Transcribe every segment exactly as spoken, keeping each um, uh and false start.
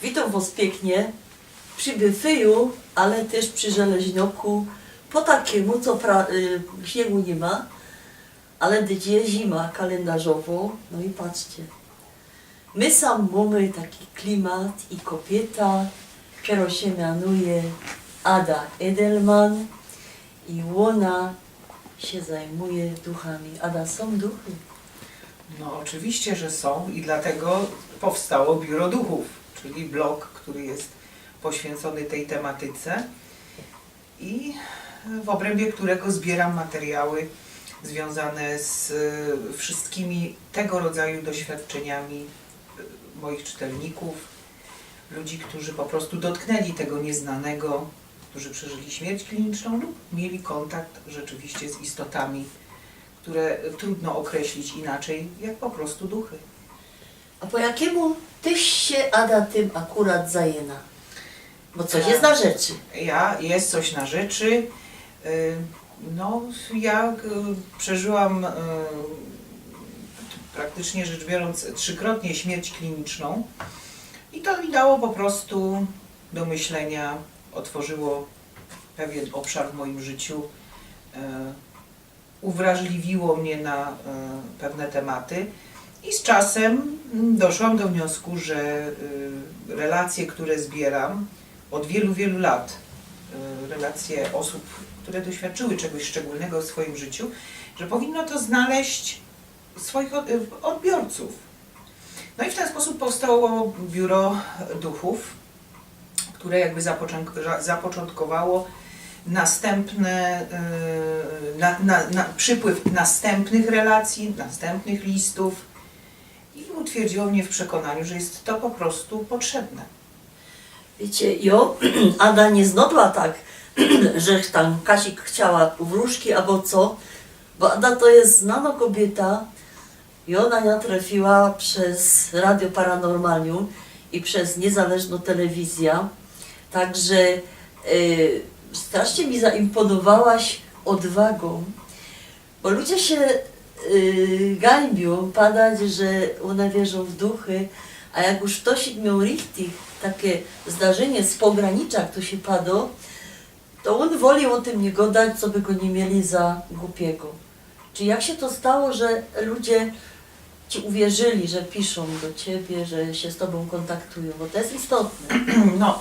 Witōm wos piyknie przi byfyju, ale tyż przi żeleźnioku. Po takimu, co pra-, y, śniegu niy ma, ale dyć je zima kalendarzowo. No i patrzcie. My sam mōmy taki klimat i kopiyta, kerŏ sie mianuje Ada Edelman i ôna sie zajmuje duchami. Ada, sōm duchy? No oczywiście, że są i dlatego powstało Biuro Duchów, czyli blog, który jest poświęcony tej tematyce i w obrębie którego zbieram materiały związane z e, wszystkimi tego rodzaju doświadczeniami e, moich czytelników, ludzi, którzy po prostu dotknęli tego nieznanego, którzy przeżyli śmierć kliniczną lub mieli kontakt rzeczywiście z istotami, które trudno określić inaczej jak po prostu duchy. A po jakimu tyś sie, Ada, tym akurat zajyna? Bo coś jest na rzeczy. Ja, jest coś na rzeczy. Y, No, ja y, przeżyłam y, praktycznie rzecz biorąc trzykrotnie śmierć kliniczną i to mi dało po prostu do myślenia, otworzyło pewien obszar w moim życiu, y, uwrażliwiło mnie na y, pewne tematy i z czasem mm, doszłam do wniosku, że y, relacje, które zbieram od wielu, wielu lat, y, relacje osób, które doświadczyły czegoś szczególnego w swoim życiu, że powinno to znaleźć swoich od- y, odbiorców. No i w ten sposób powstało Biuro Duchów, które jakby zapoczątk- za- zapoczątkowało następne, y, na, na, na przypływ następnych relacji, następnych listów i utwierdziło mnie w przekonaniu, że jest to po prostu potrzebne. Wiycie, jo, Ada niy znodła tak, że tam Kasik chciała wróżki abo co, bo Ada to jest znanŏ kobiyta i ôna na niã trefiyła bez Radio Paranormalium i bez Niezależnŏ Telewizyjŏ. Także y, strasznie mi zaimponowałaś ôdwagōm, bo ludzie sie y, gańbiōm padać, że ône wierzōm w duchy, a jak już ftoś mioł richtig takie zdarzynie z pogranicza, jak to sie pado, to ôn woli ô tym niy godać, coby go niy mieli za gupiego. Czy jak sie to stało, że ludzie ci uwierzyli, że piszōm do ciebie, że sie z tobōm kōntaktujōm, bo to jest istotne. No,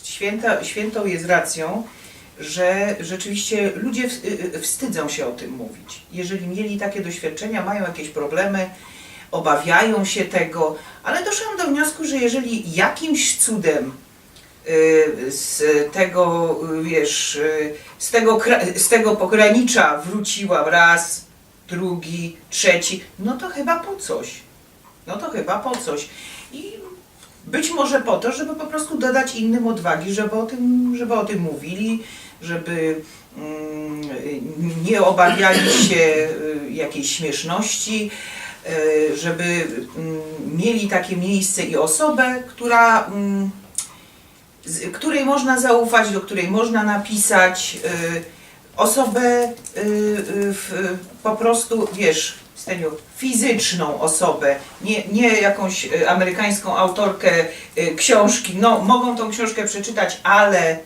święta, świętą jest racją, że rzeczywiście ludzie w, y, y, wstydzą się o tym mówić. Jeżeli mieli takie doświadczenia, mają jakieś problemy, obawiają się tego, ale doszłam do wniosku, że jeżeli jakimś cudem y, z tego, y, wiesz, y, z tego, kra- z tego pogranicza wróciłam raz, drugi, trzeci, no to chyba po coś. No to chyba po coś. I być może po to, żeby po prostu dodać innym odwagi, żeby o tym, żeby o tym mówili, żeby mm, nie obawiali się y, jakiejś śmieszności, y, żeby mm, mieli takie miejsce i osobę, która, mm, z, której można zaufać, do której można napisać, y, osobę y, y, w, po prostu, wiesz, Steniu, fizyczną osobę, nie, nie jakąś y, amerykańską autorkę y, książki. No, mogą tą książkę przeczytać, ale y,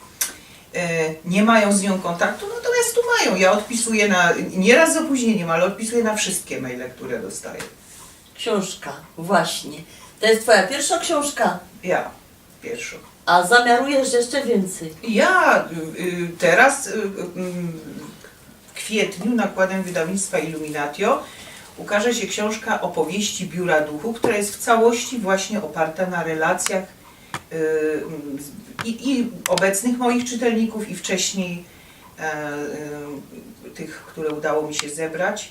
nie mają z nią kontaktu, natomiast tu mają. Ja odpisuję na, nieraz z opóźnieniem, ale odpisuję na wszystkie maile, które dostaję. Książka, właśnie. To jest twoja pierwsza książka? Ja, pierwszą. A zamiarujesz jeszcze więcej? Ja y, y, teraz y, y, mm, w kwietniu nakładem wydawnictwa Illuminatio ukaże się książka opowieści Biura Duchów, która jest w całości właśnie oparta na relacjach y, mm, z- i, i obecnych moich czytelników i wcześniej e, y, tych, które udało mi się zebrać.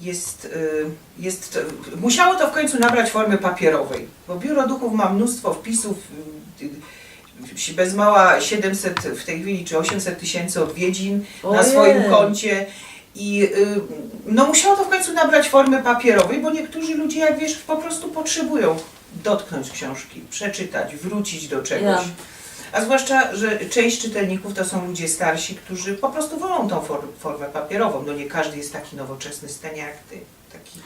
Jest, y, jest, musiało to w końcu nabrać formy papierowej, bo Biuro Duchów ma mnóstwo wpisów, y, y, bez mała siedemset w tej chwili czy osiemset tysięcy odwiedzin na Ojej. Swoim koncie i y, no musiało to w końcu nabrać formy papierowej, bo niektórzy ludzie, jak wiesz, po prostu potrzebują dotknąć książki, przeczytać, wrócić do czegoś. Ja. A zwłaszcza, że część czytelników to są ludzie starsi, którzy po prostu wolą tą for formę papierową. No nie każdy jest taki nowoczesny, Stenia, jak ty. Taki,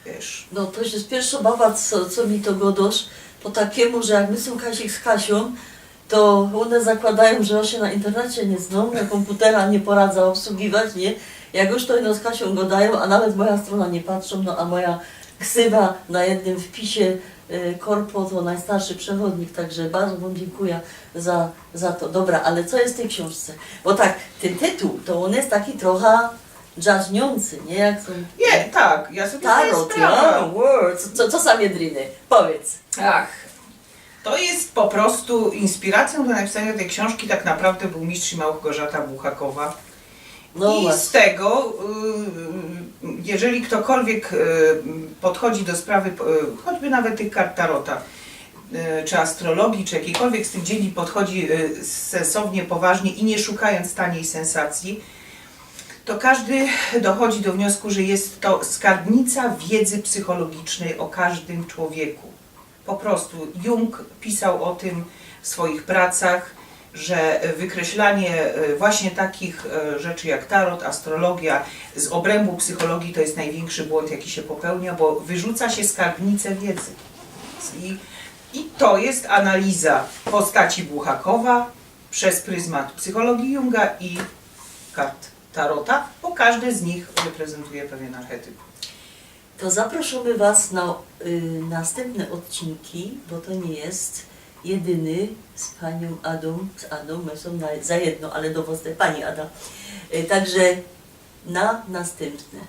wiesz... No to jest pierwsza baba, co, co mi to godosz, po takimu, że jak my sōm Kasik z Kasiōm, to ône zakładają, że jŏ sie na internecie niy znōm, na kōmputera niy poradzã ôbsługiwać, niy? Jak już, to ino z Kasiōm gŏdajōm, a nawet moja strōna niy patrzōm, no a moja ksywa na jednym wpisie, y, korpo to nojstarszy przewodnik, tak że bardzo wōm dziynkuja za, za to. Dobra, ale co je w tyj ksiōnżce? Bo tak, tyn tytuł, to ôn je taki trocha drzazniōncy, niy? Jak sōm Niy, tak, jŏ sobie zdaje Tarot, sprawã. Ja, Words. Co, co sōm je driny? Powiyds. Ach, to je po prostu inspiracjōm do napisaniŏ tyj ksiōnżki, tak naprawdę bōł mistrz Małgorzata Buchakowa. No I z właśnie. tego, y, jeżeli ktokolwiek, y, podchodzi do sprawy, y, choćby nawet tych kart tarota, y, czy astrologii, czy jakijkolwiek z tych dziedzin podchodzi, y, sensownie, poważnie i niy szukajōnc tanij sensacji, to kŏżdy dochodzi do wniosku, że je to skarbnica wiedzy psychologicznyj ô kŏżdym człowieku. Po prostu Jung pisoł ô tym w swojich pracach, że wykreślanie, e, właśnie takich, e, rzeczy jak tarot, astrologia z ôbrębu psychologii to je nojwiynkszy błōnd, jaki sie popełniŏ, bo wyrzuca sie skarbnice wiedzy. I, i to je analiza postaci Buchakowa przez pryzmat psychologii Junga i kart tarota, bo kŏżdy z nich reprezentuje pewien archetyp. To zaproszymy Was na, y, nastympne ôdcinki, bo to niy je jedyny z paniōm Adōm, z Adōm, my sōm na, za jedno, ale do Was te pani Ada. Y, tak że na nastympne.